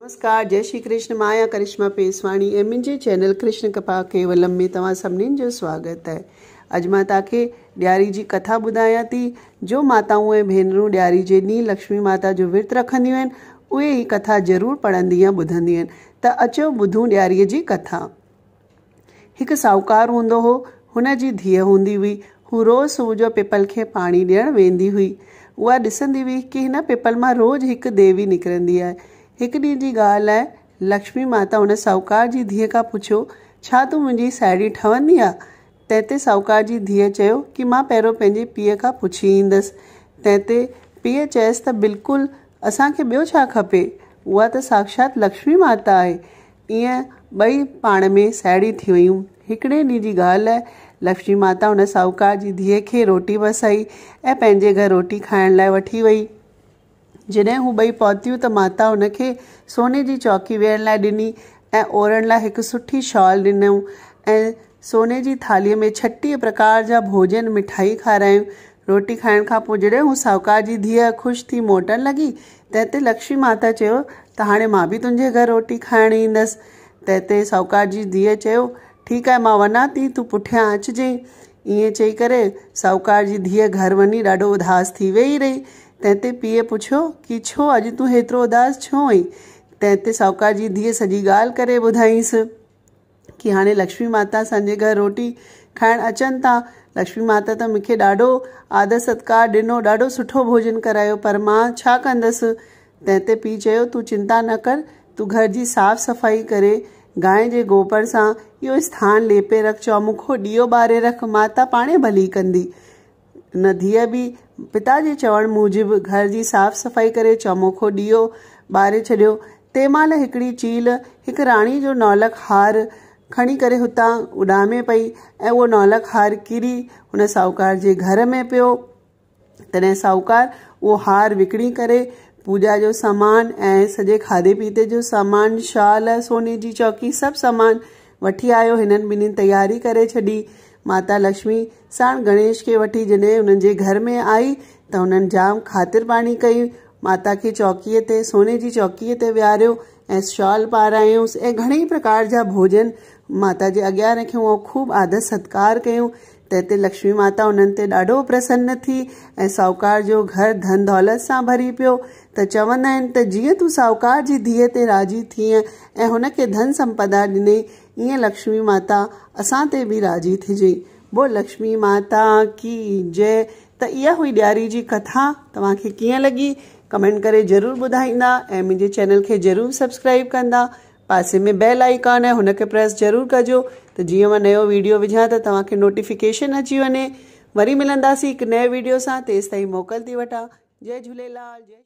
نمسڪار جئي شري ڪرشن مان آهيان ڪرشما پيسواڻي ۽ منهنجي چينل ڪرشن ڪپا ڪيولم ۾ توهان سڀنين جو سواگت آهي. اڄ مان توهان کي ڏياري جي ڪٿا ٻڌايان ٿي. جو ماتائون ۽ ڀينرون ڏياري جي ڏينهن لڪشمي ماتا جو ورت رکنديون آهن اهي هي ڪٿا ضرور پڙهندي يا ٻڌنديون آهن ته اچو ٻڌون ڏياري جي ڪٿا. هڪ ساهوڪار هوندو هو. هن جي ڌيء هوندي هئي. هو روز صبح جو پپل کي پاڻي ڏيڻ ويندي هئي. اها ڏسندي هئي ڪي هن پپل مان روز هڪ ديوي نڪرندي آهي. هڪ ڏينهن جي ڳالهه آهي، لڪشمي ماتا هن ساهوڪار جي ڌيء کان پڇيو، ڇا تون منهنجي ساهيڙي ٺهندينء؟ تنهن تي ساهوڪار جي ڌيء چيو ڪي مان پهريون پنهنجي پيء کان پڇي ايندس. تنهن تي پيء چيس ته بلڪل، اسان کي ٻيو ڇا کپي؟ اها ته ساڪشات لڪشمي ماتا آهي. ائين ٻئي پاڻ ۾ ساهيڙيون ٿي ويون. هڪڙي ڏينهن جي ڳالهه آهي، لڪشمي ماتا هن ساهوڪار جي ڌيء کي روٽي پسائي ۽ پنهنجي گهر روٽي کائڻ لاء وٺي وئي. جڏهن هو ٻئي پهتيون ته ماتا هن کي سوني جي چوڪي ويهڻ لاء ڏني ۽ اوڙهڻ لاء هڪ سٺي شال ڏنائون ۽ سوني جي ٿالهيء ۾ 36 پرڪار جا ڀوڄن مٺائي کارايائون. روٽي کائڻ کان پوء جڏهن هو ساهوڪار جي ڌيء خوش ٿي موٽڻ لڳي، تنهن تي لڪشمي ماتا چيو ته هاڻي مان به تنهنجي گهر روٽي کائڻ ايندس. تنهن تي ساهوڪار جي ڌيء چيو، ٺيڪ آهي مان وڃان ٿي، تون پٺيان اچجئين. ائين چئي ڪري ساهوڪار جي ڌيء گهر وڃي ڏاڍو اداس ٿي ويهي رهي. تنهن تي پيء پڇيو ڪي ڇو اڄ تون هيترو اداس ڇو آهين؟ تنهن تي ساهوڪار جي ڌيء سڄي ڳالهه ڪري ٻڌائينس. ڪي هاڻي لڪشمي ماتا اسان جي گهر روٽي کائڻ اچن ٿا. لڪشمي ماتا ته مون کي ڏاڍو آدر ستڪار ڏنو، ڏاڍو سٺو ڀوڄن ڪرايو پر مان ڇا ڪندس؟ تنهن تي پيء چيو تون چنتا نه ڪر، تون گهر جي صاف صفائي ڪري گانء جي گوبر سان اهو اسٿان ليپي رک، چؤمکو ڏيئو ٻاري رک، ماتا پاڻهي ڀلي ڪندي. ان ڌيء به پتا جي چوڻ موجب گهر جي صاف صفائي ڪري چؤمکو ڏيئو ٻاري ڇڏيو. تنهن مهل هڪڙي چيل هڪ راڻي جو نولک هار کڻي ڪري هتان اڏامي پئي ۽ اهو نولک هار ڪري هن ساهوڪار جي گهر ۾ پيو. تڏهن ساهوڪار اهو هار وڪڻي ڪري پوڄا جو سامان ۽ سڄي کاڌي پيتي جو سامان، شال، سوني جي چوڪي سڀ سامان وٺي آيو. هنن ٻنهين تياري ڪري ڇڏي. ماتا لڪشمي ساڻ گڻيش کي وٺي جڏهن انهن جي گهر ۾ آئي ته هنن جام خاطر پاڻي ڪئي. ماتا کي چوڪيء تي سوني جي چوڪيء تي ويهاريو ۽ شال پارايائونس ۽ گهڻيئي پرڪار جا ڀوڄن ماتا جي اڳيان رکيائون ۽ خوب آدر ستڪار ڪيائون. تنهن تي لڪشمي ماتا انهن تي ڏاڍو پرسن ٿي ۽ ساهوڪار جو گهر ڌن دولت سان ڀري پيو ته چوندا آهن ته جيئن تون ساهوڪار جي ڌيء تي راضي ٿينء ۽ هن کي ڌن سمپدا ڏنئي ائين لڪشمي ماتا اسان تي به راضي ٿجئين. بول لڪشمي ماتا ڪي جئه. ته اها هئي ڏياري جي ڪٿا توهان کي ڪيئن لڳي ڪمينٽ ڪري ضرور ٻڌائيندا ۽ منهنجي چينل کي ضرور سبسڪرائيب ڪندا. پاسي ۾ بيل آئيڪان آهي هن کي پريس ضرور ڪجو ته جيئن مان نيو ويڊيو وجهان ته توهان کي نوٽيفڪيشن اچي وڃي. وري ملنداسين هڪ نئين ويڊيو سان تيستائين موڪل ٿي وٺان. جئي جهوليلال جئي.